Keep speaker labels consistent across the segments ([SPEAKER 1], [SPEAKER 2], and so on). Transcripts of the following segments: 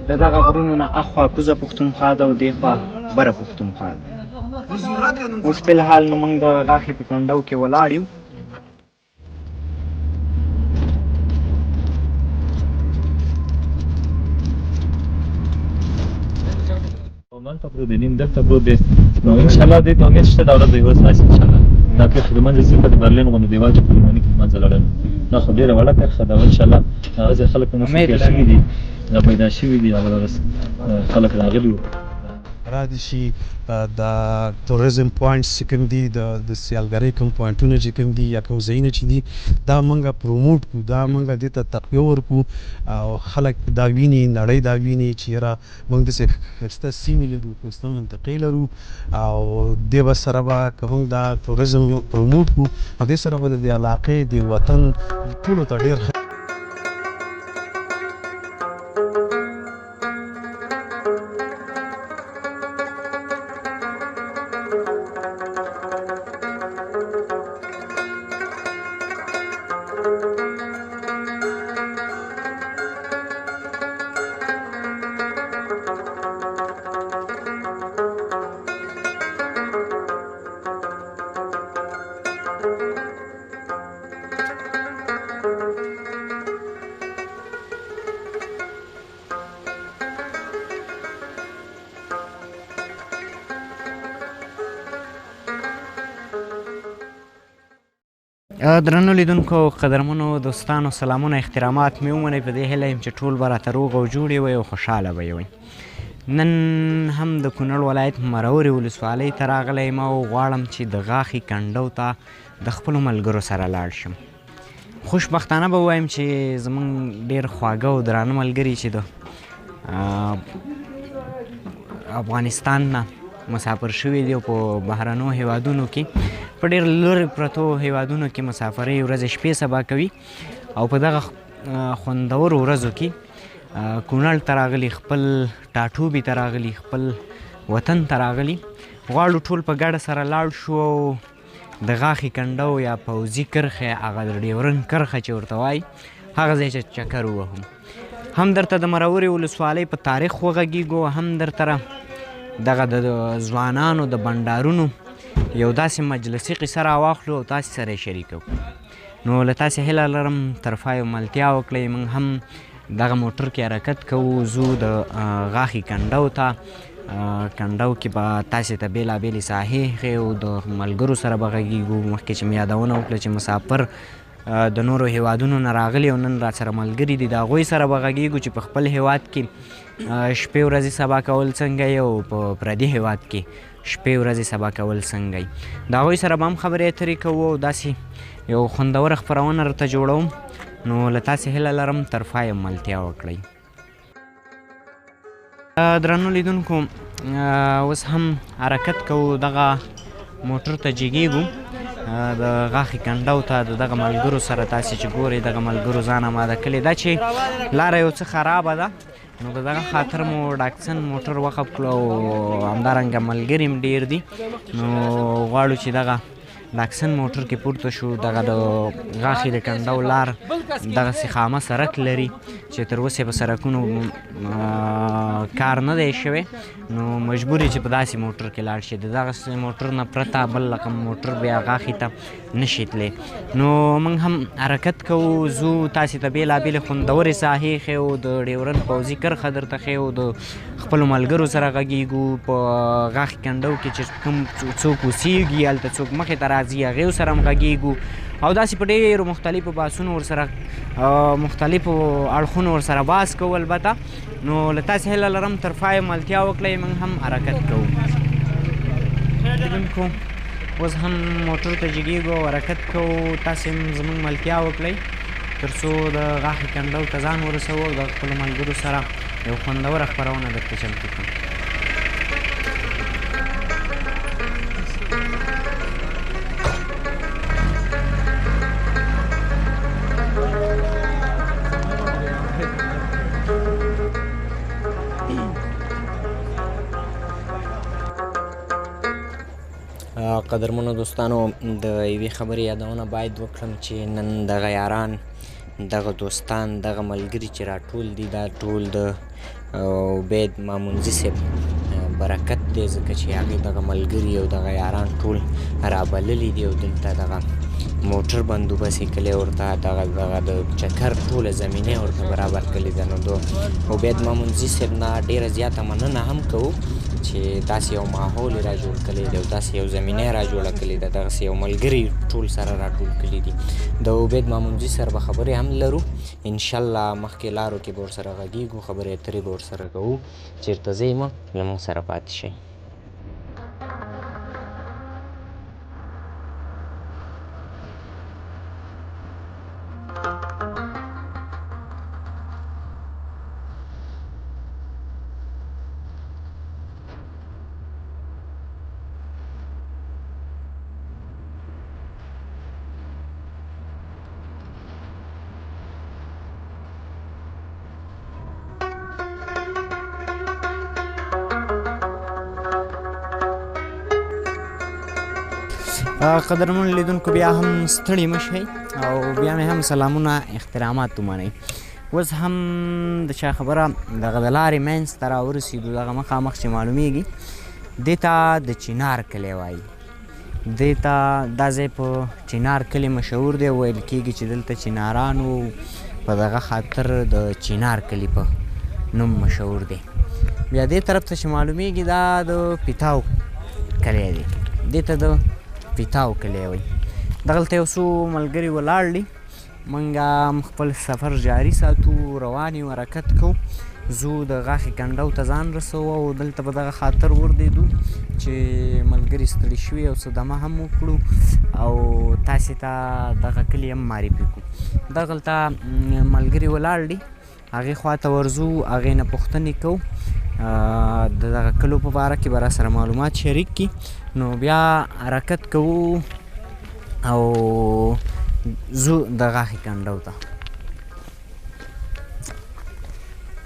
[SPEAKER 1] د دغه غرونو نه اخوا کوزه پښتونخوا ده او دېخوا بره پښتونخوا ده. اوس فی الحال نو موږ د غاښي په کنډو کې ولاړ یو.
[SPEAKER 2] دلته پروت دی، نیم دلته پروت دی. نو ان شاء الله دې ته امید شته، دا ورځ به یوه راشي ان شاء الله. دا کرښه د منځه ځي، د برلین غوندې دیوال چې په جرمني کې د منځه لاړل، دا خو ډېره وړه کرښه ده. ان شاء الله هغه ځای خلک نن
[SPEAKER 1] امید
[SPEAKER 2] تیر
[SPEAKER 1] لرم.
[SPEAKER 2] شوي دي، را پیدا شوي دي، هغه دغه خلک راغلي وو.
[SPEAKER 3] را دي شي د ټوریزم پوینټس چې کوم دي، د سیالګرۍ کوم پوینټونه چې کوم دي یا کوم ځایونه چې دي، دا مونږ پروموټ کړو، دا مونږ دې ته تقویه ورکړو او خلک دا ویني، نړۍ دا ویني چې یاره مونږ داسې ښایسته سیمې لرو، ښایسته منطقې لرو. او دې به سره به که مونږ دا ټوریزم پروموټ کړو، نو دې سره به د دې علاقې، د وطن ټولو ته ډېر ښه.
[SPEAKER 1] درنو لیدونکو، قدرمنو دوستانو، سلامونه، احترامات مې ومنئ. په دې هیله یم چې ټول به راته روغ او جوړ وئ او خوشحاله به وئ. نن هم د کونړ ولایت مرورې ولسوالۍ ته راغلی یم او غواړم چې د غاښي کنډو ته د خپلو ملګرو سره لاړ شم. خوشبختانه به ووایم چې زمونږ ډېر خواږه او درانه ملګري چې د افغانستان نه مسافر شوي دي او په بهرنیو هیوادونو کې، په ډېر لرې پرتو هیوادونو کې مسافرۍ ورځې شپې سبا کوي او په دغه خوندورو ورځو کې کونړ ته راغلي، خپل ټاټوبي ته راغلي، خپل وطن ته راغلي. غواړو ټول په ګډه سره لاړ شو او د غاښي کنډو یا پوځي کرښې، هغه د ډیورن کرښه چې ورته وایي، هغه ځای چې چکر ووهو. هم درته د مرورې ولسوالۍ په تاریخ وغږیږو، هم درته دغه د ځوانانو د بنډارونو یو داسې مجلسي قصه راواخلو او تاسې سره یې شریکه کړو. نو له تاسې هیله لرم تر پایه ملتیا وکړئ. موږ هم دغه موټر کې حرکت کوو، ځو د غاښي کنډو ته. کنډو کې به تاسې ته بېلابېلې ساحې ښیو، د ملګرو سره به غږېږو. مخکې چې مې یادونه وکړه چې مسافر د نورو هیوادونو نه راغلي او نن راسره ملګري دي، د هغوی سره به غږېږو چې په خپل هیواد کې شپې ورځې سبا کول څنګه یي او په پردي هیواد کې شپې ورځې سبا کول څنګه یي. د هغوی سره به هم خبرې اترې کوو او داسې یو خوندوره خپرونه راته جوړوم. نو له تاسې هیله لرم تر پایه ملتیا وکړئ. درنو لیدونکو، اوس هم حرکت کوو، دغه موټر ته جګېږو د غاښي کنډو ته د دغه ملګرو سره. تاسې چې ګورئ دغه ملګرو ځان اماده کړې ده چې لاره یو څه خرابه ده، نو په دغه خاطر مو ډاکسن موټر وقف کړو او همدارنګه ملګري هم ډېر دي، نو غواړو چې دغه ډاکسن موټر کې پورته شو. دغه د غاښي د کنډو لار دغسې خامه سرک لري چې تر اوسه په سرکونو کار نه دی شوی، نو مجبور یې چې په داسې موټر کې لاړ شي. د دغسې موټر نه پرته بل رقم موټر بیا غاښي ته نشي تللی. نو موږ هم حرکت کوو، ځو تاسې ته بېلابېلې خوندورې ساحې ښیو، د ډیورن پوځي کرښه درته ښیو، د خپلو ملګرو سره غږېږو. په غاښي کنډو کې چې کوم څوک اوسېږي، هلته څوک مخې ته راځي، هغې سره هم غږېږو او داسې په ډېرو مختلفو بحثونو ورسره، مختلفو اړخونو ورسره بحث کوو. البته نو له تاسې هیله لرم تر پایه ملتیا وکړئ. موږ هم حرکت کوو. لیدونکو، اوس هم موټر ته جګېږو او حرکت کوو. تاسې هم زموږ ملتیا وکړئ تر څو د غاښي کنډو ته ځان ورسوو او د خپلو ملګرو سره یو خوندوره خپرونه درته چمتو کړو. قدرمنو دوستانو، د یوې خبرې یادونه باید وکړم چې نن دغه یاران، دغه دوستان، دغه ملګري چې راټول دي، دا ټول د عبید مامونزي صاحب برکت دی، ځکه چې هغې دغه ملګري او دغه یاران ټول رابللي دي او دلته دغه موټر بندوبست یې کړی ورته، دغه دغه د چکر ټوله زمینه یې ورته برابر کړې ده. نو د عبید مامونزي صاحب نه ډېره زیاته مننه هم کوو چې داسې یو ماحول یې را جوړ کړی دی او داسې یو زمینه یې را جوړه کړې ده، دغسې یو ملګري ټول سره راټول کړي دي. د عبید مامونزي سره به خبرې هم لرو انشاءالله، مخکې لارو کې به ورسره غږېږو، خبرې اترې به ورسره کوو. چېرته ځئ مه، له موږ سره پاتې شئ. قدرمن لیدونکو بیا هم ستړي مه شئ او بیا مې هم سلامونه احترامات ومنئ. اوس هم د چا خبره دغه د لارې منځ ته راورسېدو، دغه مخامخ چې معلومیږي دې ته د چینار کلی وایي. دې ته دا ځای په چینار کلی مشهور دی، ویل کېږي چې دلته چیناران وو، په دغه خاطر د چینار کلی په نوم مشهور دی. بیا دې طرف ته چې معلومیږي دا د پیتاو کلی دی، دې ته د پیتاو کلی وایي. دغلته یو څو ملګري ولاړ دي، موږ هم خپل سفر جاري ساتو، روان یو، حرکت کوو، ځو د غاښي کنډو ته ځان رسوو او دلته په دغه خاطر وردېدو چې ملګري ستړي شوي او څه دمه هم وکړو او تاسې ته دغه کلي هم معرفي کړو. دغلته ملګري ولاړ دي، هغې خوا ته ورځو، هغې نه پوښتنې کوو، د دغه کلو په باره کې به را سره معلومات شریک کړي. نو بیا حرکت کوو او ځو د غاښي کنډو ته.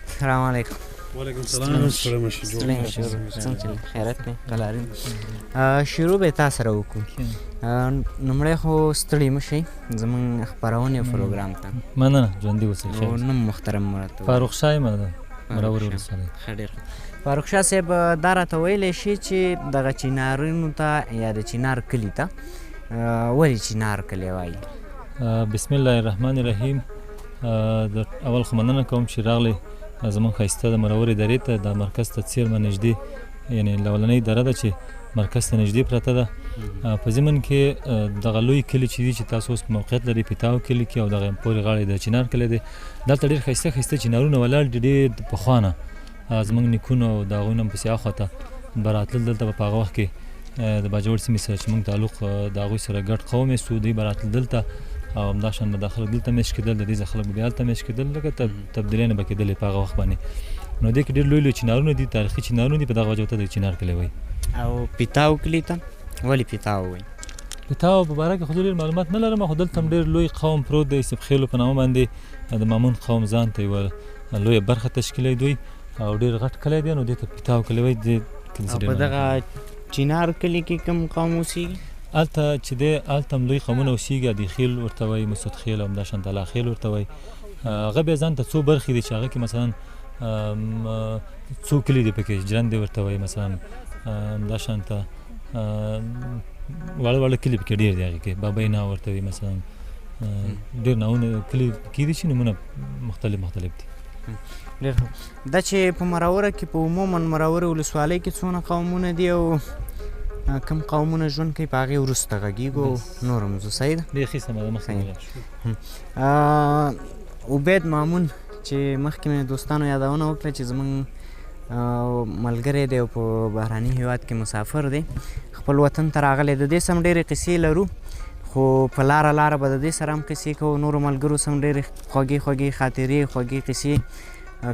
[SPEAKER 1] السلام علیکم.
[SPEAKER 3] وعلیکم السلام. ستړی مه شئ.
[SPEAKER 1] ستړی مه شئ. څنګه چلېږي؟ خیرت دی؟ قلاري. شروع به تا سره وکړو. لومړی خو ستړي مه شئ زموږ خپرونې او پروګرام ته.
[SPEAKER 2] مننه، ژوندي اوسئ.
[SPEAKER 1] او نوم محترم مو راته ووایه.
[SPEAKER 2] فاروق شاه یم، مرور ولسوالۍ.
[SPEAKER 1] ښه، ډېر ښه. فاروق شاه صاحب، دا راته ویلی شي چې دغه چینارونو ته یا د چینار کلي ته ولې چینار کلی وایي؟
[SPEAKER 2] بسم الله الرحمن الرحیم. د اول خو مننه کوم چې راغلی زموږ ښایسته د مرورې درې ته، د مرکز ته څېرمه نږدې، یعنې لولنۍ دره ده چې مرکز ته نږدې پرته ده. په ضمن کې دغه لوی کلي چې دي چې تاسو اوس موقعیت لري پیتاو کلي کې او دغه پورې غاړې د چینار کلی دی، دلته ډېر ښایسته ښایسته چینارونه ولاړ دي، ډېر پخوانه زموږ نیکونو او د هغوی نه هم پسې اخوا ته به راتلل. دلته به په هغه وخت کې د باجوړ سیمې سره چې موږ تعلق د هغوی سره ګډ قوم یې سو، دوی به راتلل دلته او همداشان به دا خلک دلته مېشت کېدل، د دې ځای خلک به بیا هلته مېشت کېدل، لکه تبدیلۍ نه به کېدلې په هغه وخت باندې. نو دې کې ډېر لوی لوی چینارونه دي، تاریخي چینارونه دي، په دغه وجه ورته د چینار کلی وایي.
[SPEAKER 1] او پیتاو کلي ته ولې پیتاو وایي؟
[SPEAKER 2] پیتاو په باره کې خو زه ډېر معلومات نه لرم، خو دلته هم ډېر لوی قوم پروت دی، یوسف خېلو په نامه باندې د مامون قوم ځان ته یوه لویه برخه تشکیلوي دوی، او ډېر غټ کلی دی، نو دې ته پیتاو کلی وایي. دې کې
[SPEAKER 1] او په دغه چینار کلي کې کوم قوم اوسېږي؟
[SPEAKER 2] هلته چې دی هلته هم لوی قومونه اوسېږي، ادي خېل ورته وایي، مسعود خېل او همداشان ته خېل ورته وایي. هغه بیا ځان ته څو برخې دي چې هغه کې مثلا څو کلي دي پکې، جرندې ورته وایي مثلا، همداشان ته واړه واړه کلي پکې ډېر دي، هغې کې بابۍ نا ورته وایي مثلا، ډېر ناوونه کلي پکې دي چې نومونه مختلف مختلف دي.
[SPEAKER 1] ډېر ښه. دا چې په مروره کې، په عموماً مرورې ولسوالۍ کې څونه قومونه دي او کوم قومونه ژوند کوي، په هغې وروسته غږېږو نور هم ځو. صحیح ده؟
[SPEAKER 2] بیخي سمه ده، مخکې ولاړ شو.
[SPEAKER 1] عبید مامون چې مخکې مې دوستانو یادونه وکړه چې زموږ ملګری دی او په بهرني هیواد کې مسافر دی، خپل وطن ته راغلی. د دې سم ډېرې قصې لرو، خو په لاره لاره به د دې سره هم قصې کوو، نورو ملګرو سم ډېرې خوږې خوږې خاطرې خوږې قصې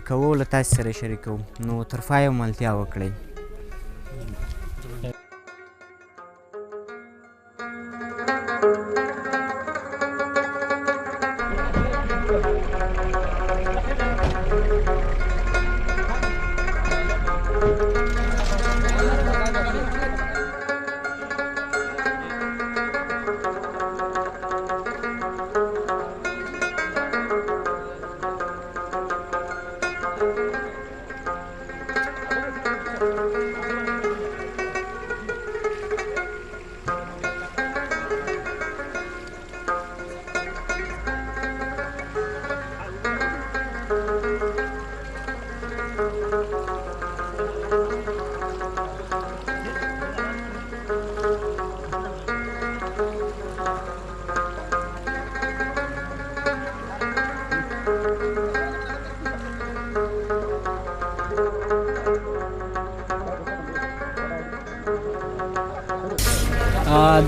[SPEAKER 1] کوو، له تاسې سره یې شریکوو. نو تر پایه ملتیا وکړئ.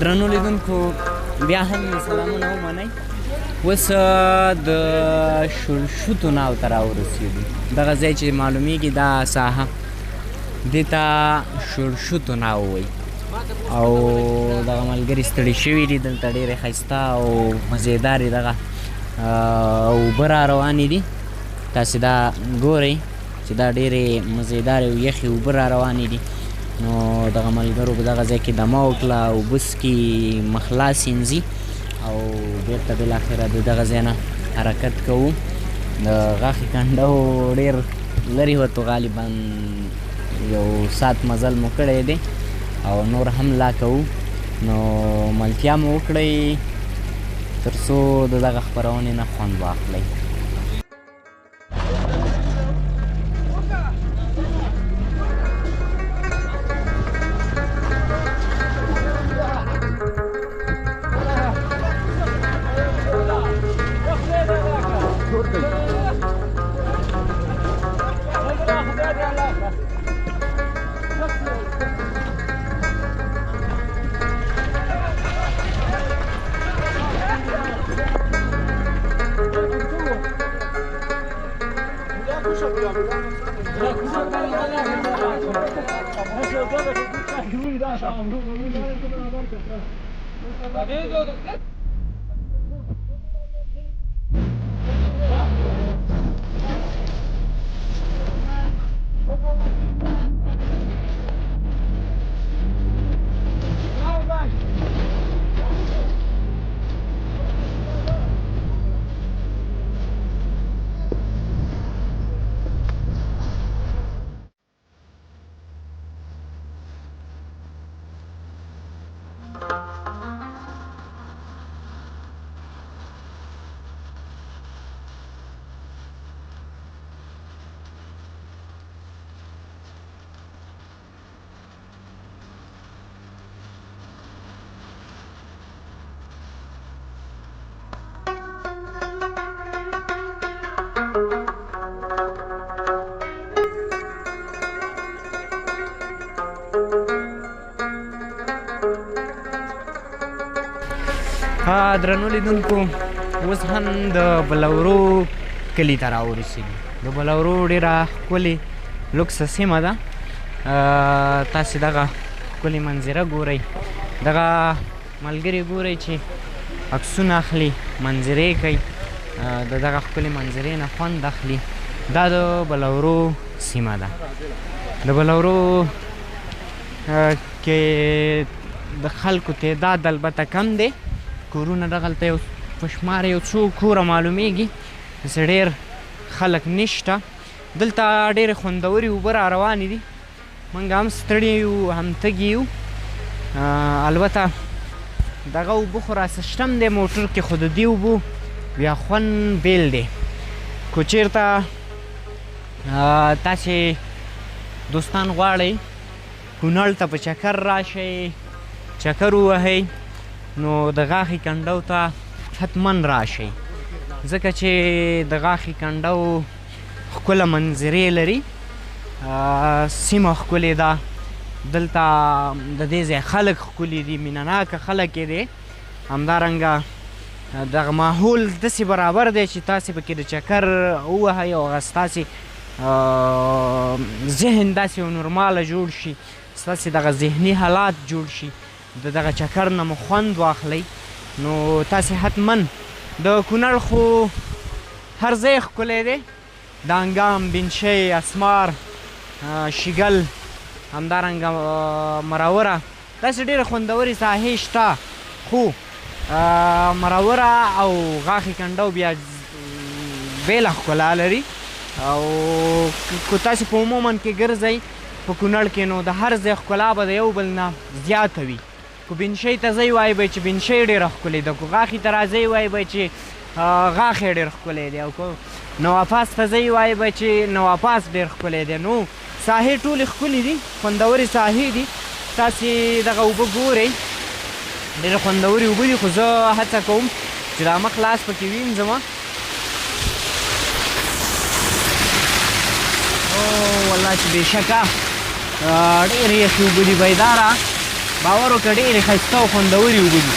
[SPEAKER 1] درنو لیدونکو بیا هم سلامونه ومنئ. اوس د شلشوتو ناو ته راورسېدو. دغه ځای چې معلومیږي دا ساحه دې ته شلشوتو ناو وایي، او دغه ملګري ستړي شوي دي. دلته ډېرې ښایسته او مزیدارې دغه اوبه را روانې دي. تاسې دا ګورئ چې دا ډېرې مزیدارې او یخې اوبه را روانې دي. نو دغه ملګرو په دغه ځای کې دمه وکړه، اوبه څکي، مخ لاس اینځي، او بېرته بالاخره د دغه ځای نه حرکت کوو. د غاښي کنډو ډېر لرې وتو، غالبا یو ساعت مزل مو کړی دی او نور هم لا کوو. نو ملتیا مو وکړئ تر څو د دغه خپرونې نه خوند واخلئ. درنو لیدونکو اوس هم د بلورو کلي ته راورسېدو. د بلورو ډېره ښکلې لوکسه سیمه ده. تاسې دغه ښکلې منظره ګورئ، دغه ملګري ګورئ چې عکسونه اخلي، منظرې کوي، د دغه ښکلې منظرې نه خوند اخلي. دا د بلورو سیمه ده. د بلورو کې د خلکو تعداد البته کم دی، کورونه دغلته یو په شمار یو څو کوره معلومیږي، داسې ډېر خلک نشته. دلته ډېرې خوندورې اوبه را روانې دي. موږ هم ستړي یو، هم تږي یو. البته دغه اوبه خو راسه شتم دی موټر کې، خو د دې اوبو بیا خوند بېل دی. که چېرته تاسې دوستان غواړئ کونړ ته په چکر راشئ، چکر ووهئ، نو د غاښي کنډو ته حتما راشئ، ځکه چې د غاښي کنډو ښکله منظرې لري، سیمه ښکلې ده. دلته د دې ځای خلک ښکلي دي، مینه ناکه خلک یې دی. همدارنګه دغه ماحول داسې برابر دی چې تاسې پکې د چکر ووهئ او هغه ستاسې ذهن داسې یو نورماله جوړ شي، ستاسې دغه ذهني حالات جوړ شي، د دغه چکر نه مو خوند واخلئ. نو تاسې حتما د کونړ خو هر ځای ښکلی دی، دانګام، بنشۍ، اسمار، شیګل، همدارنګه مروره، داسې ډېرې خوندورې ساحې شته. خو مروره او غاښي کنډو بیا بېله ښکلا لري. او که تاسې په عموما کې ګرځئ په کونړ کې، نو د هر ځای ښکلا به د یو بل نه زیاته وي. که بنشۍ ته ځئ وایي به چې بنشۍ ډېره ښکلې ده، که غاښي ته راځئ وایي به چې غاښی ډېر ښکلی دی، او که نواپاس ته ځئ وایي به چې نواپاس ډېر ښکلی دی. نو ساحې ټولې ښکلې دي، خوندورې ساحې دي. تاسې دغه اوبه ګورئ، ډېرې خوندورې اوبه دي. خو زه هڅه کوم چې دا مخ لاس پکې وینځم. او والله چې بېشکه ډېرې یخې اوبه دي. بیداره باور وکړه، ډېرې ښایسته او خوندورې اوبه دي.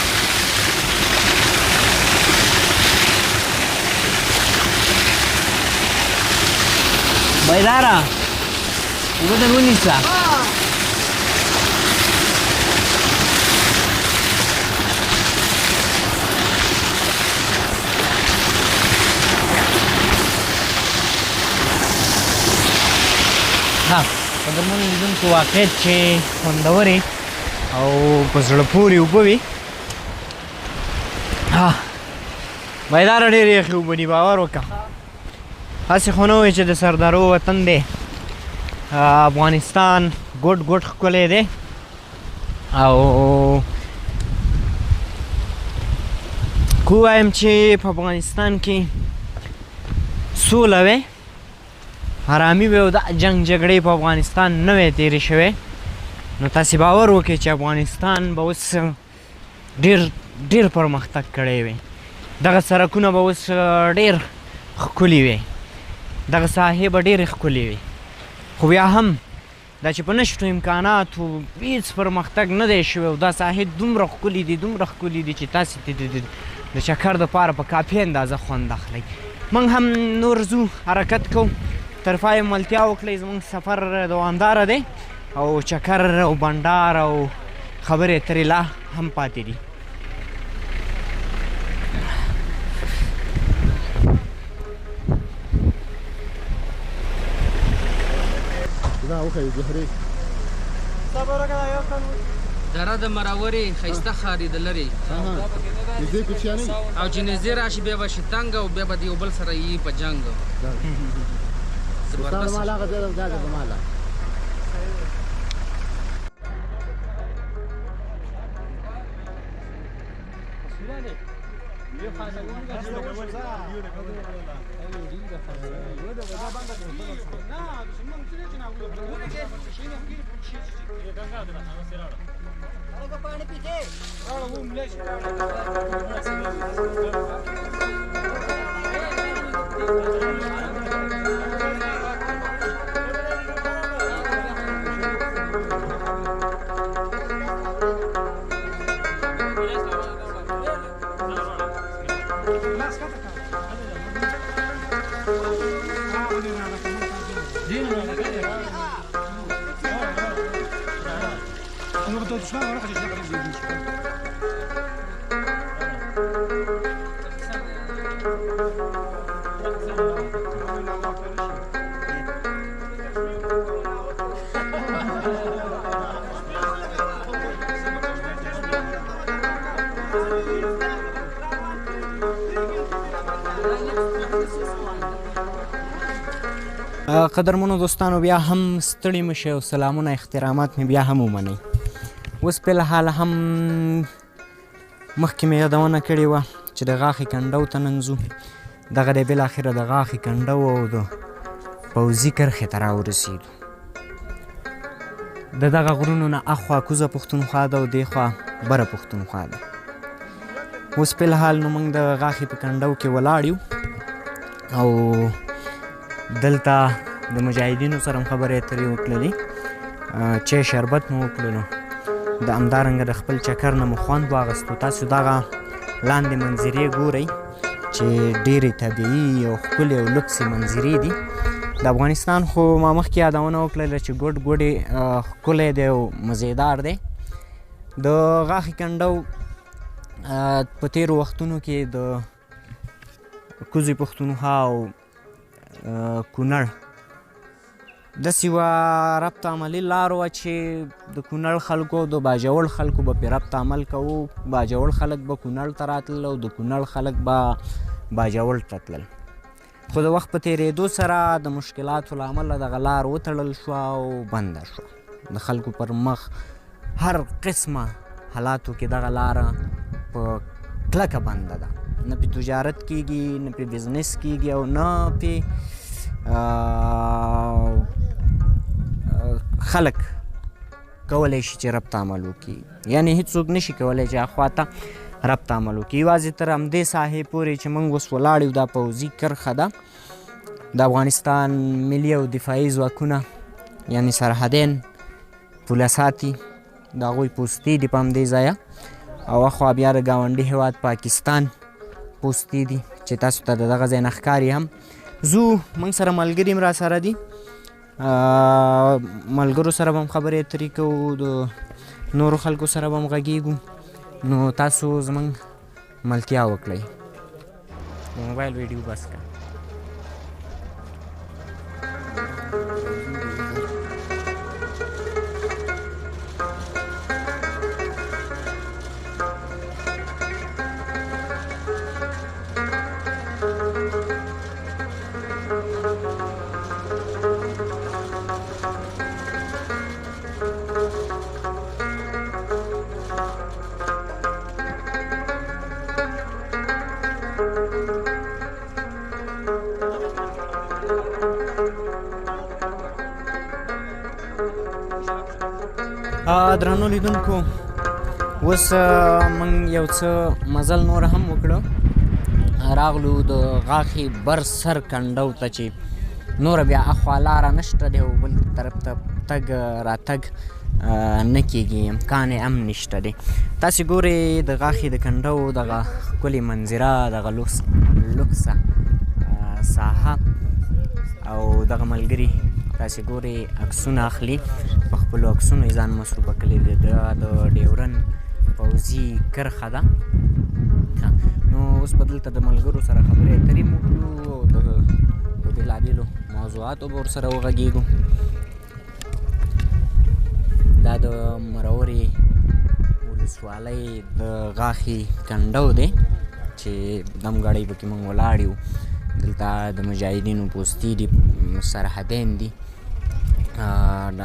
[SPEAKER 1] بیداره اوبه در ونیسه. ها قدرمنو لیدونکو، واقعیت چې خوندورې او په زړه پورې اوبه وي. ها بیداره ډېرې یخې اوبه دي، باور وکړه. هسې خو نه وایي چې د سردارو وطن دی، افغانستان ګوټ ګوټ ښکلی دی او کو وایم چې په افغانستان کې سوله وی، حرامي وي او دا جنګ جګړې په افغانستان نه وی تېرې شوې، نو تاسې باور وکړئ چې افغانستان به اوس ډېر ډېر پرمختګ کړی وي. دغه سرکونه به اوس ډېر ښکلي وي، دغه ساحې به ډېرې ښکلې وي. خو بیا هم دا چې په نشتو امکاناتو هېڅ پرمختګ نه دی شوی او دا ساحې دومره ښکلې دي، دومره ښکلې دي چې تاسې د چکر دپاره په کافي اندازه خوند اخلئ. موږ هم نور ځو، حرکت کوو، تر پایه ملتیا وکړئ. زموږ سفر دوامداره دی او چکر او بنډار او خبرې اترې لا هم پاتې دي.
[SPEAKER 4] دره د مرورې ښایسته ښاري د لرې او چې نږدې راشي بیا به شي تنګ او بیا به د یو بل سره یي په جنګ. زبردست.
[SPEAKER 1] قدرمنو دوستانو، بیا هم ستړي مه شئ او سلامونه احترامات مې بیا هم ومنئ. اوس په الحال هم مخکې مې یادونه کړې وه چې د غاښې کنډو ته نن ځو. دغه دی بالاخره د غاښې کنډو او د پوځي کرښې ته راورسېدو. د دغه غرونو نه اخوا کوزه پښتونخوا ده او دېخوا بره پښتونخوا ده. اوس په الحال نو موږ د غاښې په کنډو کې ولاړ یو او دلته د مجاهدینو سره هم خبرې اترې وکړلې، چای شربت مو وکړلو، د همدارنګه د خپل چکر نه مو خوند واخیستو. تاسو دغه لاندې منظرې ګورئ چې ډېرې طبیعي او ښکلې او لوکسې منظرې دي. د افغانستان خو ما مخکې یادونه وکړله چې ګوډ ګوډې ښکلی دی او مزیدار دی. د غاښي کنډو په تېرو وختونو کې د کوزې پښتونخوا او کونړ داسې یوه ربط عملي لار وه چې د کونړ خلکو او د باجوړ خلکو به پرې ربط عمل کوو. باجوړ خلک به کونړ ته راتلل او د کونړ خلک به باجوړ ته تلل. خو د وخت په تېرېدو سره د مشکلاتو له امله دغه لار وتړل شوه او بنده شوه. د خلکو پر مخ هر قسمه حالاتو کې دغه لاره په کلکه بنده ده، نه پې تجارت کیږي، نه پې بزنس کیږي او نه پې خلک کولی شي چې ربط عمل وکړي. یعنې هیڅوک نشي کولی چې اخوا ته ربط عمل وکړي. یوازې تر همدې ساحې پورې چې موږ اوس ولاړ یو دا پوځي کرښه ده. د افغانستان ملي او دفاعي ځواکونه یعنې سرحدین پوله ساتي. د هغوی پوستې دي په همدې ځایه، او اخوا بیا د ګاونډي هیواد پاکستان پوستې دي چې تاسو ته د دغه ځای نه ښکاري هم. ځو موږ سره ملګري هم راسره دي، ملګرو سره به هم خبرې اترې کوو، د نورو خلکو سره به هم غږېږو. نو تاسو زموږ ملتیا وکړئ. د موبایل ویډیو بس کړه. درنو لیدونکو، اوس موږ یو څه مزل نور هم وکړو، راغلو د غاښي بر سر کنډو ته چې نوره بیا اخوا لاره نشته دی او بل طرف ته تګ راتګ نه کېږي، امکان یې هم نشته دی. تاسې ګورئ د غاښي د کنډو دغه ښکلې منظره، دغه لوکسه ساحه، او دغه ملګري تاسې ګورئ عکسونه اخلي، په خپلو عکسونو یې ځان مصروفه کړی دی. دا د ډیورن پوځي کرښه ده. نو اوس به دلته د ملګرو سره خبرې اترې وکړو او د په بېلابېلو موضوعاتو به ورسره وغږېږو. دا د مرورې ولسوالۍ د غاښي کنډو دی چې دمګړۍ پکې موږ ولاړ یو. دلته د مجاهدینو پوستې دي، سرحدین دي. د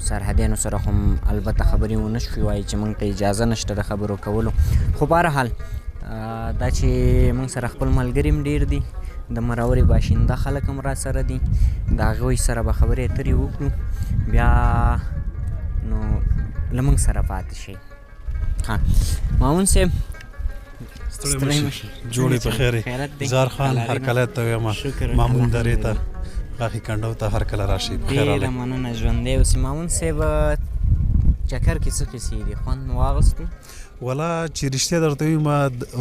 [SPEAKER 1] سرحدینو سره هم البته خبرې ونه شوې، وایي چې موږ ته اجازه نشته د خبرو کولو، خو بهرحال دا چې موږ سره خپل ملګري هم ډېر دي، د مرورې باشنده خلک هم راسره دي، د هغوی سره به خبرې اترې وکړو. بیا نو له موږ سره پاتې شئ. ها مامون صاحب،
[SPEAKER 3] ستړی مه شې، جوړې په خیر. زار خان هرکلی ته وایم، مامون درې ته، غاښي کنډو ته هرکله راشئ. په خیر
[SPEAKER 1] راغلئ. ډېره مننه، ژوندی اوسې. مامون صاحب، چکر کې څه قصې دي؟ خوند مو واغستو؟
[SPEAKER 3] ولا چې رښتیا درته وایم،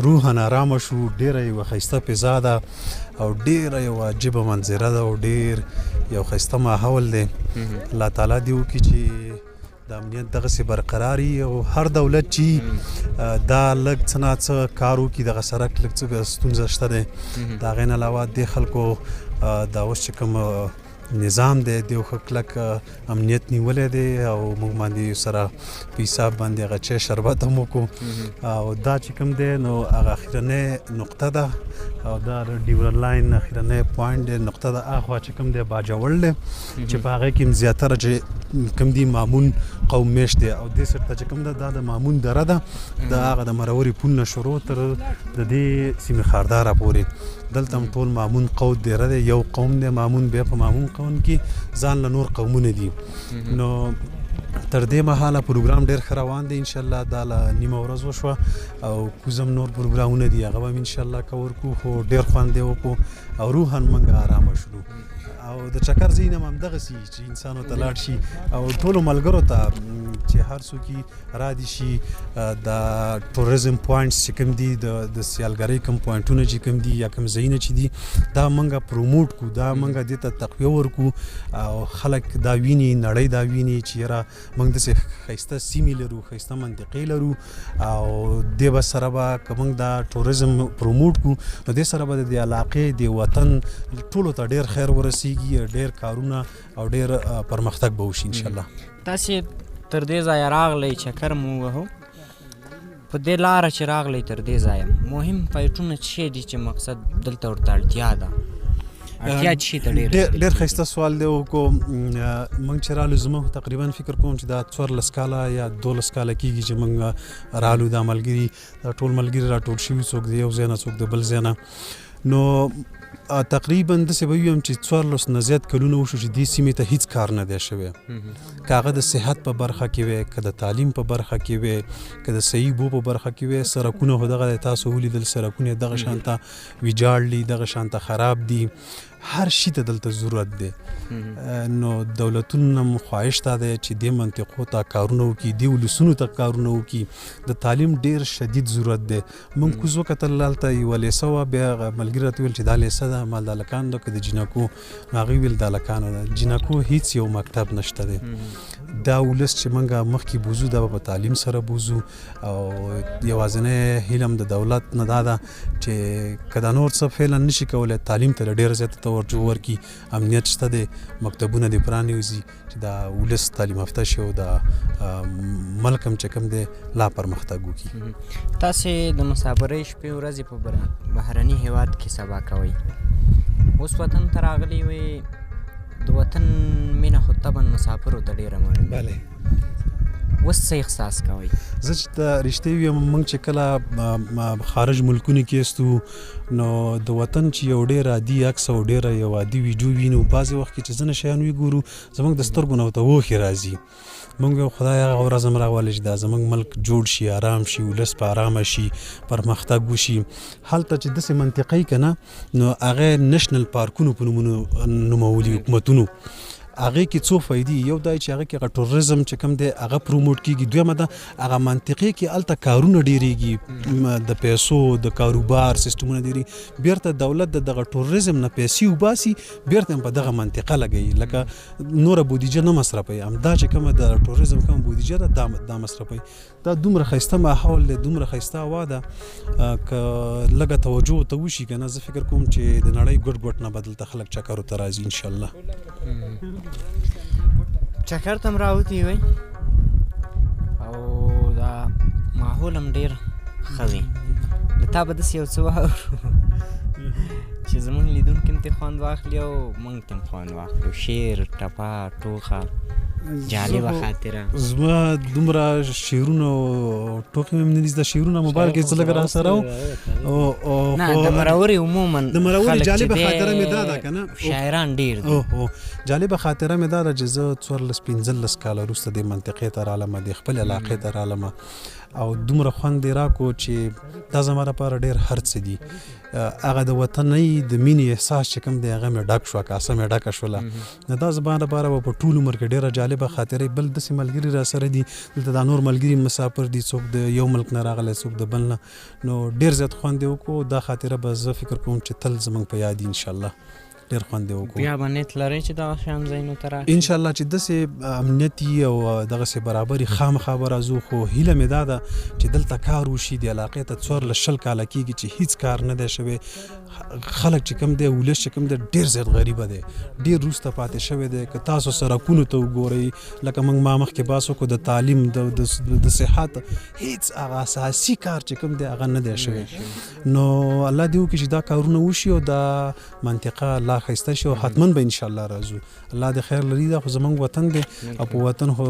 [SPEAKER 3] روحاً آرامه شو. ډېره یوه ښایسته فضا ده او ډېره یوه عجیبه منظره ده او ډېر یو ښایسته ماحول دی. الله تعالی دې وکړي چې د امنیت دغسې برقرار او هر دولت چې دا لږ څه نا څه کار وکړي، دغه سړک لږ څه ستونزه شته دی. د هغې نه علاوه دې خلکو دا اوس چې کوم نظام دی، دیو ښه کلک امنیت نیولی دی او موږ باندې سره په حساب باندې هغه چای شربت هم وکړو. او دا چې کوم دی نو هغه اخرنۍ نقطه ده او دا د ډیورن لاین اخرنۍ پوینټ دی، نقطه ده. اخوا چې کوم دی باجوړ دی چې په هغې کې زیاتره چې کوم دی مامون قوم میشت دی، او دې سر ته چې کوم ده دا د مامون دره ده، دا هغه د مرورې پول نه شروع تر د دې سیمې خارداره پورې دلته هم ټول مامون قوم دیره دی. یو قوم دی مامون، بیا په مامون قوم کې ځان له نور قومونه دي. نو تر دې مهاله پروګرام ډېر ښه روان دی انشاءالله. دا له نیمه ورځ وشوه او کوزم نور پروګرامونه دي، هغه به هم انشاءالله کور کړو. خو ډېر خوند یې وکړو او روحاً موږ ارامه شولو. او د چکر ځای نه هم همدغسې چې انسان ورته لاړ شي او ټولو ملګرو ته چې هر څوک را دي شي، د ټوریزم پوینټس چې کوم دي، د سیالګرۍ کوم پوینټونه چې کوم دي یا کوم ځایونه چې دي، دا موږ پروموټ کو، دا موږ دې ته تقویه ورکو او خلک دا ویني، نړۍ دا ویني چې یاره موږ داسې ښایسته سیمې لرو، ښایسته منطقې لرو، او دې به سره به که موږ دا ټوریزم پروموټ کو نو دې سره به د دې علاقې، د وطن ټولو ته ډېر خیر ورسیږي، ډېر کارونه او ډېر پرمختګ به وشي انشاءالله.
[SPEAKER 1] تاسې تر دې ځایه راغلئ، چکر مو ووهو، په دې لاره چې راغلئ تر دې ځایه مهم پایټونه څه دي چې مقصد دلته ورته اړتیا ده؟ اړتیا څه ته ډېره
[SPEAKER 3] ډېر ښایسته سوال دی وکړو. موږ چې رالو، زموږ تقریبا فکر کوم چې دا 14 کاله یا 12 کاله کېږي چې موږ رالو. دا ملګري، دا ټول ملګري راټول شوي، څوک د یو ځای نه، څوک د بل ځای نه. نو تقریبا داسې به ووایم چې 14 نه زیات کلونه وشو چې دې سیمې ته هیڅ کار نه دی شوی، که هغه د صحت په برخه کې وی، که د تعلیم په برخه کې وی، که د صحیح اوبو په برخه کې وی. سړکونه خو دغه تاسو ولیدل، سړکونه دغه شانته ویجاړ دي، دغه شانته خراب دي. هر شي ته دلته ضرورت دی. نو دولتونو هم خواهش دا دی چې دې منطقو ته کارونه وکړي، دې ولسونو ته کارونه وکړي. د تعلیم ډیر شدید ضرورت دی. موږ کوز وکتل، هلته یوه لیسه وه، بیا هغه ملګري راته وویل چې دا لیسه ده، ما د هلکانو ده که د جینکو؟ نو هغوی ویل د هلکانو ده. جینکو هیڅ یو مکتب نشته دی. دا ولس چې موږ مخکې بوزو دا به په تعلیم سره بوزو. او یوازینی هیله هم د دولت نه دا ده چې که دا نور څه فعلا نشي کولی، تعلیم ته ډېره زیاته توجه ورکړي. امنیت شته دی، مکتبونه دې پرانیزي چې دا ولس تعلیم یافته شي او دا ملک هم چې کوم دی لا پرمختګ وکړي.
[SPEAKER 1] تاسې د مسافرۍ شپې ورځې په بهرني هیواد کې سبا کوئ، اوس وطن ته راغلي وئ، د وطن مینه خو طبعا مسافرو ته ډېره معلومه.
[SPEAKER 3] بله.
[SPEAKER 1] اوس څه احساس کوئ؟
[SPEAKER 3] زه چې ته رښتیا ویم، موږ چې کله خارج ملکونو کې یاستو نو د وطن چې یو ډېر عادي عکس او ډېره یو عادي ویډیو وینو، بعضې وخت کې چې ځینې شیان وګورو زموږ د سترګو نه ورته اوښکې راځي. موږ یو خدای هغه ورځ هم راولي چې دا زموږ ملک جوړ شي، آرام شي، ولس په آرامه شي، پرمختګ وشي. هلته چې داسې منطقه که نه، نو هغه نشنل پارکونو په نومونو نومولي حکومتونو، هغې کې څو فایدې. یو دا چې هغه کې هغه ټوریزم چې کوم دی هغه پروموټ کیږي. دویمه ده هغه منطقې کې هلته کارونه ډیریږي، د پیسو د کاروبار سیستمونه ډیریږي. بیرته دولت د دغه ټوریزم نه پیسې وباسي، بیرته هم په دغه منطقه لګوي، لکه نوره بودیجه نه مصرفوي، همدا چې کومه د ټوریزم کومه بودیجه ده دا مصرفوي. دا دومره ښایسته ماحول دی، دومره ښایسته هوا ده، که لږه توجه ورته وشي که نه، زه فکر کوم چې د نړۍ ګوټ ګوټ نه به دلته خلک چکرو ته راځي انشاءالله.
[SPEAKER 1] چکر ته هم راوتي وئ او دا ماحول هم ډېر ښه وي. له تا به داسې یو څه واورو چې زموږ لیدونکي هم ترې خوند واخلي او موږ ترې هم خوند واخلو. شعر، ټپه، ټوخه، جالبه خاطره.
[SPEAKER 3] زما دومره شعرونه او ټوکې مې نه دي زده. شعرونه موبایل کې څه لږ راسره وو.
[SPEAKER 1] نه، د مرورې عموماً
[SPEAKER 3] د مرورې
[SPEAKER 1] خلک چې
[SPEAKER 3] جالبه
[SPEAKER 1] دی
[SPEAKER 3] خاطره مې دا ده که نه،
[SPEAKER 1] شاعران ډېر دي.
[SPEAKER 3] جالبه خاطره مې دا ده چې زه 14 15 کاله وروسته دې منطقې ته رالم، دې خپلې علاقې ته رالم، او دومره خوند یې راکړو چې دا زما لپاره ډېر هر څه دي. هغه د وطنۍ د مینې احساس چې کوم دی هغه مې ډک شو، کاسه مې ډکه شوله. نو دا زما لپاره به په ټول عمر کې ډېره جالبه خاطره. بل داسې ملګري را سره دي دلته، دا نور ملګري مسافر دي، څوک د یو ملک نه راغلی، څوک د بل نه، نو ډېر زیات خوند یې وکړو. دا خاطره به زه فکر کوم چې تل زموږ په یاد دي انشاءالله. ډېر خوند یې وکړو.
[SPEAKER 1] بیا به نیت لرئ چې دغه شان ځایونو ته راشئ؟
[SPEAKER 3] انشاءالله چې داسې امنیتي او دغسې برابري خامخا به راځو، خو هیله مې دا ده چې دلته کار وشي. دې علاقې ته 14 20 کاله کېږي چې هیڅ کار نه دی شوی. خلک چې کوم دی، ولس چې کوم دی، ډېر زیات غریبه دی، ډېر وروسته پاتې شوی دی. که تاسو سړکونو ته وګورئ، لکه موږ ما مخکې بحث وکړو، د تعلیم، د صحت، هیڅ هغه اساسي کار چې کوم دی هغه نه دی شوی. نو الله دې وکړي چې دا کارونه وشي او دا منطقه لا ښایسته شي، او حتما به انشاءالله راځو. الله دې خیر لري. دا خو زموږ وطن دی، او په وطن خو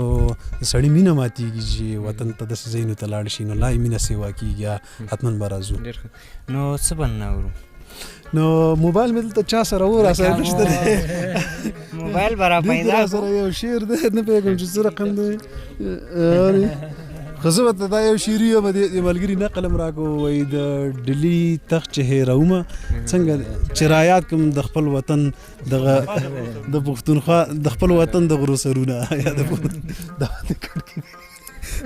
[SPEAKER 3] د سړي مینه ماتېږي چې وطن ته داسې ځایونو ته لاړ شي، نو لا یې مینه سیوا کېږي. حتما به راځو.
[SPEAKER 1] ډېر ښه. نو څه به نه اورو؟
[SPEAKER 3] نو موبایل مې دلته چا سره و، را سره نشته دی.
[SPEAKER 1] موبایل به را
[SPEAKER 3] دلته
[SPEAKER 1] پیدا
[SPEAKER 3] را سره یو شعر دی، نه پوهېږم چې څه رقم دی. خو زه به ته دا یو شعر ویم، دې ملګري نقل هم راکړو، وایي د ډیلي تخت چې هېرومه څنګه چې را یاد کړم د خپل وطن دغه د پښتونخوا د خپل وطن د غرو سرونه. یا د دا د کړکۍ.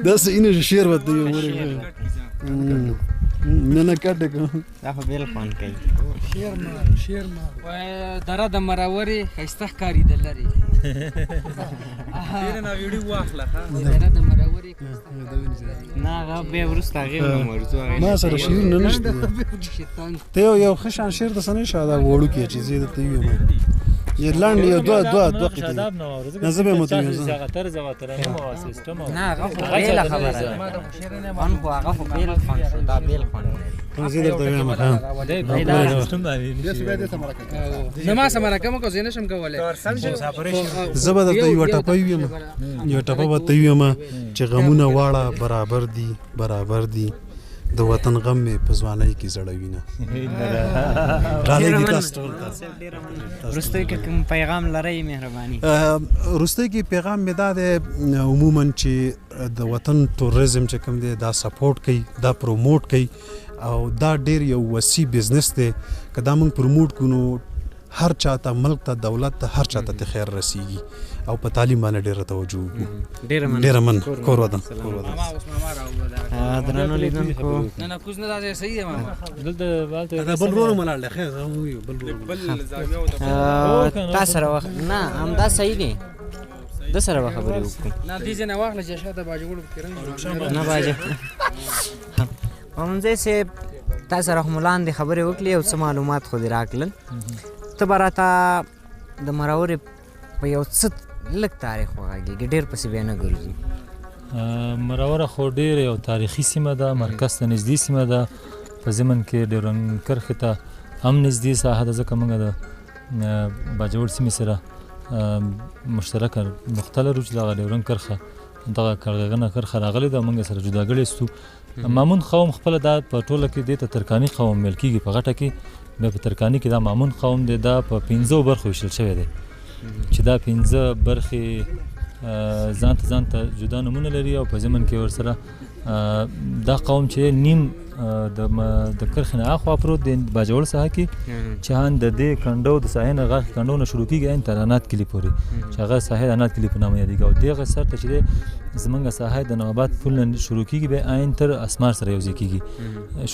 [SPEAKER 3] دا څه اینه شعر به ته یو ورکړم. نه، نه، کټ کوم.
[SPEAKER 1] دا خو بېل خوند کوي.
[SPEAKER 4] شعر مار، شعر مار. وای، دره د مرورې ښایسته ښکاري د لرې.
[SPEAKER 2] ډېره ناویړي واخله، ښه؟
[SPEAKER 4] دره د مرورې ښایسته ښکاري د لرې.
[SPEAKER 1] نه، هغه بیا وروسته هغې ونه ورځو، هغې
[SPEAKER 3] ما
[SPEAKER 1] نه
[SPEAKER 3] سره
[SPEAKER 1] کوي.
[SPEAKER 3] شعرونه نشته.
[SPEAKER 4] شیطان.
[SPEAKER 3] ته یو ښه شان شعر د څه نه شه، دا وړوکی چې زه درته ووایم. یې لنډ یو دوه، دوه، دوه قطعې.
[SPEAKER 2] شاداب نه واورو، ځکه
[SPEAKER 3] نه، زه به یې
[SPEAKER 2] چې
[SPEAKER 3] متوجه
[SPEAKER 2] چا
[SPEAKER 3] یم.
[SPEAKER 2] هغه طرز او ترنم او سیستم او
[SPEAKER 1] نه، هغه خو
[SPEAKER 2] هغه
[SPEAKER 1] بېله
[SPEAKER 2] چا ته نه
[SPEAKER 1] خبره
[SPEAKER 2] ځي.
[SPEAKER 1] ده. خوند خو هغه خو بېل خوند شو، دا بېل خوند لري.
[SPEAKER 3] زه درته وایم، ها.
[SPEAKER 2] دی
[SPEAKER 3] دا
[SPEAKER 2] دا
[SPEAKER 3] دا
[SPEAKER 2] سیستم باندې نشي.
[SPEAKER 4] نه، ما سره مرکه مه کوه، زه نه شم کولی.
[SPEAKER 3] زه به درته یوه ټپه ووایم، یوه ټپه به درته ووایم چې غمونه واړه برابر دي، برابر دي، د وطن غم مې په ځوانۍ کې زړوینه. ډالۍ دي تاسو ټول ته.
[SPEAKER 1] وروستۍ کې کوم پیغام لرئ؟ مهرباني.
[SPEAKER 3] وروستۍ کې پیغام مې دا دی عموماً چې د وطن ټوریزم چې کوم دی دا سپورټ کوي، دا پروموټ کوي، او دا ډېر یو وسیع بزنس دی. که دا موږ پروموټ کړو نو هر چاته، ملک ته، دولت ته، هر چاته ته خیر رسیږي. او په تعلیم باندې ډیره توجه وکړو.
[SPEAKER 1] ډیره مننه.
[SPEAKER 3] ډیره مننه. کور ودان. کور ودان.
[SPEAKER 1] درنو لیدونکو،
[SPEAKER 4] نه نه، کوز نه، دا صحیح دی ماما.
[SPEAKER 2] دلته
[SPEAKER 3] دا بل ورور ملاړ دی، خیر بل ورور.
[SPEAKER 1] تا سره وخت نه، همدا صحیح دی، د سره به خبرې وکړو.
[SPEAKER 4] نه، دې ځای نه واخله چې شاته باجوړ پکې رنګ.
[SPEAKER 1] نه باجه مامونزی صاحب، تا سره خو مو لاندې خبرې وکړې او څه معلومات خو دې راکړل. ته به راته د مرورې په یو څه لږ تاریخ وغږېږي، ډېر پسې بیا نه ګرځو.
[SPEAKER 2] مروره خو ډېره یو تاریخي سیمه ده، مرکز ته نږدې سیمه ده، په ضمن کې ډیورنډ کرښې ته هم نږدې ساحه ده، ځکه موږ د باجوړ سیمې سره مشترکه نقطه لرو چې دغه ډیورنډ کرښه، دغه کرغېړنه کرښه راغلې ده، موږ سره جداګړی سو. مامون قوم خپله دا په ټوله کې دې ته ترکاني قوم ویل کېږي، په غټه کې بیا په ترکاني کې دا مامون قوم دی. دا په 5 برخو ویشل شوی دی چې دا 5 برخې ځان ته ځان ته جدا نومونه لري، او په ضمن کې ورسره دا قوم چې نیم د کرښې نه اخوا پروت دی باجوړ ساحه کې، چې هان د دې کنډو د ساحې نه غاښ کنډو نه شروع کېږي ان تر انات کلي پورې، چې هغه ساحه د انات کلي په نامه یادېږي. او دغه سر ته چې دی زمونږ ساحه د نواباد پل نه شروع کېږي، بیا عین تر اسمار سره یو ځای کېږي.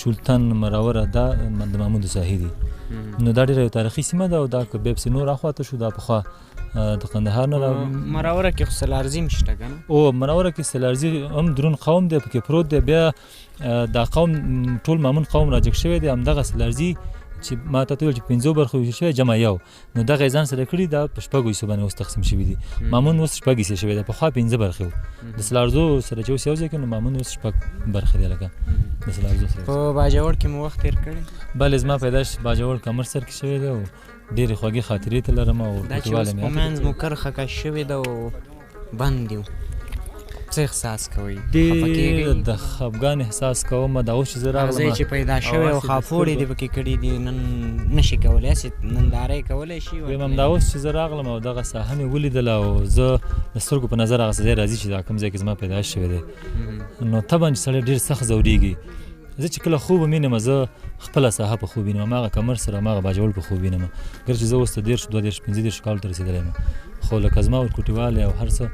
[SPEAKER 2] شولتن، مروره، دا د ماموند ساحې دي. نو دا ډېره یو تاریخي سیمه ده. او دا که بیا پسې نور اخوا ته شو، دا پخوا د قندهار نه
[SPEAKER 1] مروره کې خو سلارزي هم شته که نه؟
[SPEAKER 2] او مروره کې سلارزي هم درون قوم دی، پکې پروت دی. بیا دا قوم ټول مامون قوم راجګ شوی دی. همدغه سلارزي چې ما ته وویل چې 5 برخو ویشل شوی جمع یو، نو دغه یې ځان سره کړي، دا په 6 حصو باندې اوس تقسیم شوي دي. مامون اوس 6 حصې شوی دی، پخوا 5 برخې وو. د سلارزو سره چې اوس یو ځای کړي، نو مامون اوس 6 برخې دی، لکه د سلارزو سره.
[SPEAKER 1] په باجوړ کې مو وخت تېر کړی؟
[SPEAKER 2] بلې، زما پیدایش باجوړ کمرسر کې شوی دی او ډېرې خوږې خاطرې ته لرم. او
[SPEAKER 1] دا چې اوس په منځ مو کرښه کش شوې ده او بند یو، څه احساس کوئ؟
[SPEAKER 2] ډېر د خفګان احساس کوم. دا اوس چې زه راغلم،
[SPEAKER 1] ځای چې پیدا شوی او خاپوړې دې پکې کړي دي، نن نشي کولی، هسې ننداره یې کولی شي.
[SPEAKER 2] وایم همدا اوس چې زه راغلم او دغه ساحه مې ولیدله، او زه د سترګو په نظر هغه ځای راځي چې دا کوم ځای کې زما پیدایش شوی دی، نو طبعا چې سړی ډېر سخت ځورېږي. زه چې کله خوب وینم، زه خپله ساحه په خوب وینم، هماغه کمر سره هماغه باجوړ په خوب وینم. ګر چې زه اوس ته 30، 32، 35 کالو ته رسېدلی یم، خو لکه زما ورکوټیوالی او هر څه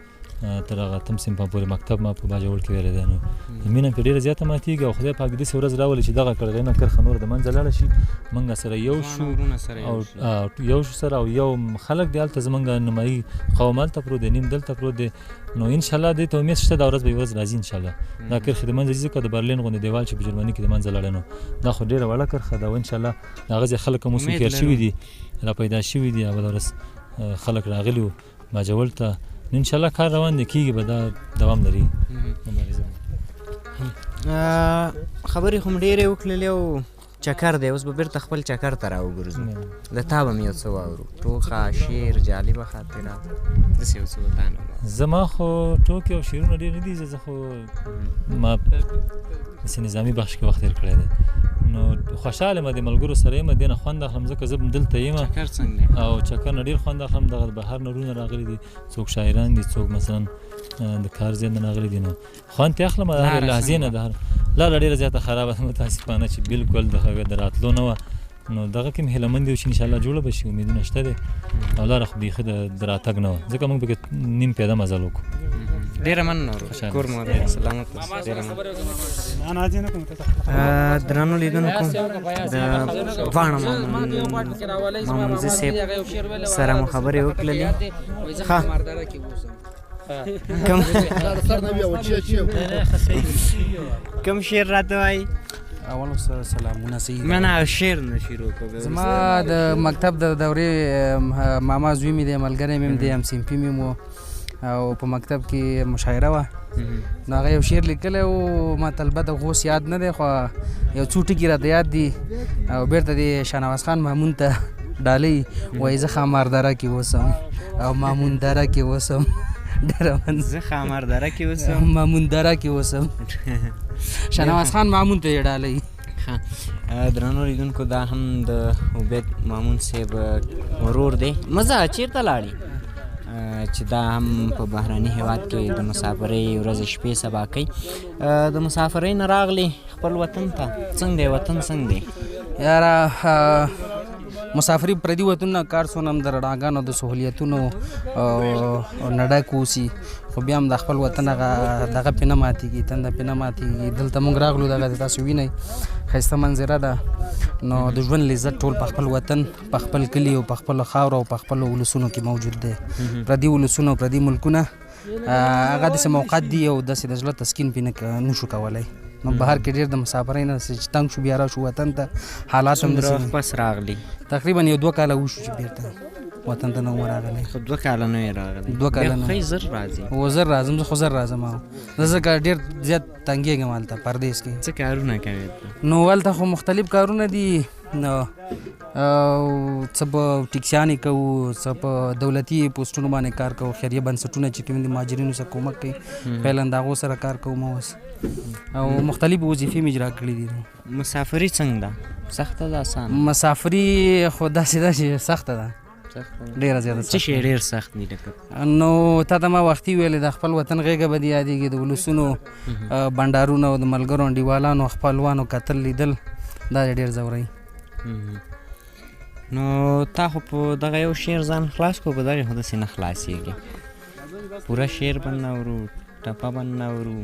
[SPEAKER 2] تر هغه اتم صنفه پورې مکتب ما په باجوړ کې ویلی دی، نو مینه پرې ډېره زیاته ماتېږي. او خدای پاک داسې ورځ راولي چې دغه کړغېړنه کرښه نوره د منځه لاړه شي، موږ سره یو شو او یو شو سره، او یو خلک دی هلته، زموږ نمایي قوم هلته پروت دی، نیم دلته پروت دی. نو انشاءالله دې ته امید شته، دا ورځ به یوه ورځ راځي انشاءالله. دا کرښې د منځه ځي، ځکه د برلین غوندې دیوال چې په جرمني کې د منځه لاړی، نو دا خو ډېره وړه کرښه ده. او انشاءالله د هغه ځای خلک هم اوس هوښیار شوي دي، را پیدا شوي دي. بله ورځ خلک راغلي وو باجوړ ته، نو انشاءالله کار روان دی، کېږي به، دا دوام لري.
[SPEAKER 1] خبرې خو مو ډېرې وکړلې او چکر دی، اوس به بېرته خپل چکر ته راوګرځو. له تا به مې یو څه واورو، ټوکه، شعر، جالبه خاطره، داسې یو څه به تا نه واورو.
[SPEAKER 2] زما خو ټوکې او شعرونه ډېر نه دي، زه خو ما داسې نظامي بخش کې وخت تېر کړی دی، نو خوشحاله یم، د ملګرو سره یم، دې نه خوند اخلم، ځکه زه دلته یم.
[SPEAKER 1] چکر څنګه دی؟
[SPEAKER 2] او چکر نه ډېر خوند اخلم. دغه بهر نه وروڼه راغلي دي، څوک شاعران دي، څوک مثلا د کار ځای نه راغلي دي، نو خوند ترې اخلم. د هرې لحظې نه، د هر لاره ډېره زیاته خرابه ده متاسفانه، چې بلکل د هغې د راتلو نه وه. نو دغه کې هم هیله مند یو چې انشاءالله جوړه به شي، امیدونه شته دی. او لاره خو بیخي د راتګ نه وه، ځکه موږ پکې نیم پیاده مزل وکړو.
[SPEAKER 1] ډېره مننه ورور، کور مو ودان، سلامت اوسئ. ډېره مننه. درنو لیدونکو، د دواړو مامونزي صاحب سره مو خبرې وکړلې. ښه، کوم شعر راته وایي؟
[SPEAKER 5] اول سلامونه. صحیح
[SPEAKER 1] نه نه، شعر نه شروع کوم.
[SPEAKER 4] زما د مکتب د دورې ماما زوی مې دی، ملګری مې هم دی، هم صنفي مې و، او په مکتب کې مشاعره وه، نو هغه یو شعر لیکلی و، ما ته البته خو اوس یاد نه دی، خو یو څو ټکي راته یاد دي. او بېرته دې شاهنواز خان مامون ته ډالۍ وایي، زه ښامار دره کې اوسم او مامون دره کې اوسم. ډېره مننه.
[SPEAKER 1] زه ښامار دره کې اوسم،
[SPEAKER 4] مامون دره کې اوسم. شاهنواز خان مامون ته یې ډالۍ.
[SPEAKER 1] ښه، درنو لیدونکو، دا هم د عبید مامون صاحب ورور دی. مزه چېرته لاړې؟ چې دا هم په بهرني هیواد کې د مسافرۍ ورځې شپې سبا کوي. د مسافرۍ نه راغلې خپل وطن ته، څنګه دی وطن، څنګه دی؟
[SPEAKER 4] یاره مسافري پردي وطنونه کار څونه هم د رڼاګانو د سهولیتونو او نه ډک اوسي، خو بیا هم د خپل وطن هغه دغه پې نه ماتېږي، تنده پې نه ماتېږي. دلته موږ راغلو، دغه تاسو وینئ ښایسته منظره ده. نو د ژوند لذت ټول په خپل وطن، په خپل کلي او په خپله خاوره او په خپلو ولسونو کې موجود دی. پردي ولسونه او پردي ملکونه هغه داسې موقعیت دي او داسې د زړه تسکین پې نه شو کولی. نو بهر کې ډېر د مسافرۍ نه چې تنګ شو، بیا راشو وطن ته. حالات هم
[SPEAKER 1] داسې وخت پس راغلي،
[SPEAKER 4] تقریبا یو 2 کاله وشو چې بېرته وطن ته نه وم راغلی.
[SPEAKER 1] خو 2 کاله نه یې راغلی؟
[SPEAKER 4] 2 کاله نه.
[SPEAKER 1] خو زر راځي؟
[SPEAKER 4] هو زر راځم، زه خو زر راځم. زه ځکه ډېر زیات تنګېږم هلته پردیس کې.
[SPEAKER 1] څه کارونه کوې؟
[SPEAKER 4] نو هلته خو مختلف کارونه دي، نو څه په ټیکسیانې کوو، څه په دولتي پوسټونو باندې کار کوو، خیریه بنسټونه چې کوم دي مهاجرینو سره کومک کوي، فعلا د هغو سره کار کوم اوس، او مختلفې وظیفې مې اجرا کړې دي.
[SPEAKER 1] مسافري څنګه ده؟ سخته ده اسانه؟
[SPEAKER 4] مسافري خو داسې ده چې سخته ده، ډېره زیاته.
[SPEAKER 1] څه شی ډېر سخت دي؟ لکه
[SPEAKER 4] نو تا ته ما وختي ویلې، د خپل وطن غېږه به دې یادېږي، د ولسونو بنډارونه او د ملګرو انډیوالانو خپلوانو کتل لیدل، دا دې ډېر ځوروي.
[SPEAKER 1] نو تا خو په دغه یو شعر ځان خلاص کړو، په دغې خو داسې نه خلاصېږي. پوره شعر به نه اورو، ټپه به نه اورو.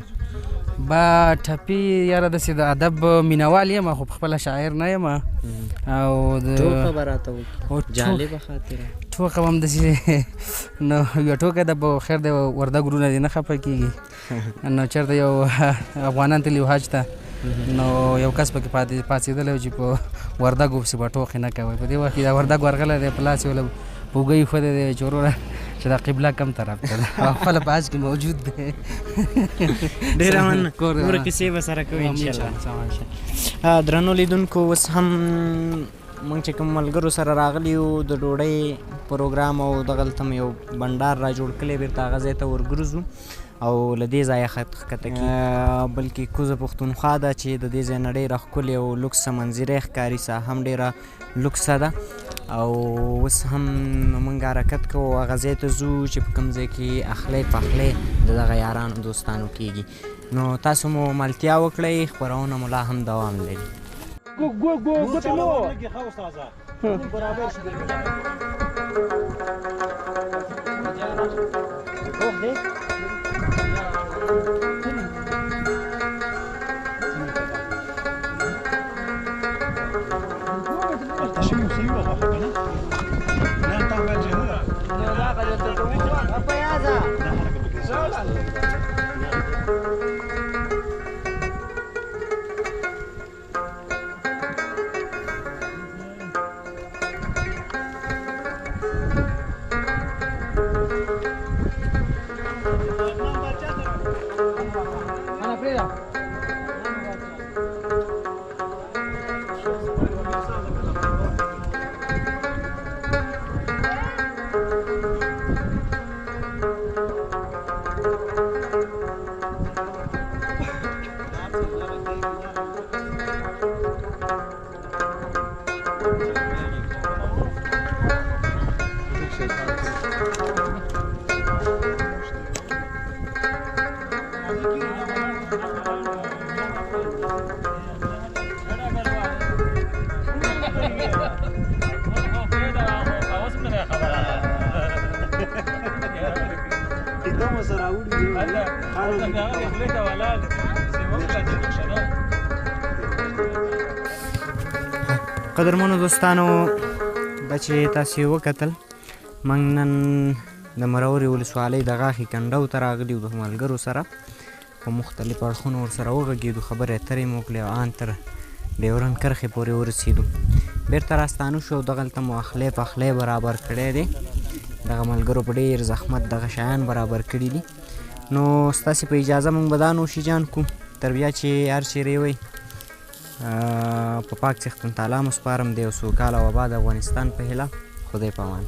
[SPEAKER 4] با ټپي یاره داسې د ادب مینهوال یم، خو خپله شاعر نه یم. او د
[SPEAKER 1] ټوکه به راته وکړي، جالبه خاطره.
[SPEAKER 4] ټوکه به هم داسې نو یوه ټوکه ده، به خیر دی، وردګ وروڼه دې نه خفه کېږي. نو چېرته یو افغانان تللي وو حج ته، نو یو کس پکې پاڅېدلی و چې په وردګو پسې به ټوقې نه کوئ. په دې وخت کې دا وردګ ورغلی دی، په لاس یې ورله په اوږه ایښودی دی چې وروره چې دا قبله کوم طرف ته ده، او خپله په حج کې موجود دی.
[SPEAKER 1] ډېره مننه، نورې کیسې به سره کوو انشاءالله. درنو لیدونکو، اوس هم موږ چې کوم ملګرو سره راغلي یو د ډوډۍ پروګرام او دغلته مو یو بنډار را جوړ کړی، بېرته هغه ځای ته ورګرځو او له دې ځایه ښکته کېږي. بلکې کوزه پښتونخوا ده چې د دې ځای نه ډېره ښکلې او لوکسه منظره ښکاري، ساحه هم ډېره لوکسه ده. او اوس هم موږ حرکت کوو، هغه ځای ته ځو چې په کوم ځای کې اخلی پخلی د دغه یارانو دوستانو کېږي. نو تاسو مو ملتیا وکړئ، خپرونه مو لا هم دوام لري. قدرمنو دوستانو، دا چې تاسې وکتل، موږ نن د مرورې ولسوالۍ د غاښي کنډو ته راغلي یو د ملګرو سره په مختلفو اړخونو ورسره وغږېدو، خبرې اترې مو وکړې او ان تر ډیورنډ کرښې پورې ورسېدو. بېرته راستانه شو او دغلته مو اخلی پخلی برابر کړی دی. دغه ملګرو په ډېر زحمت دغه شیان برابر کړي دي. نو ستاسې په اجازه موږ به دا نوشي جان کړو، تر بیا چې هر چېرې وئ په پاک څښتن تعالی مو سپارم. د یو سوکاله او اباد افغانستان په هیله، خدای په امان.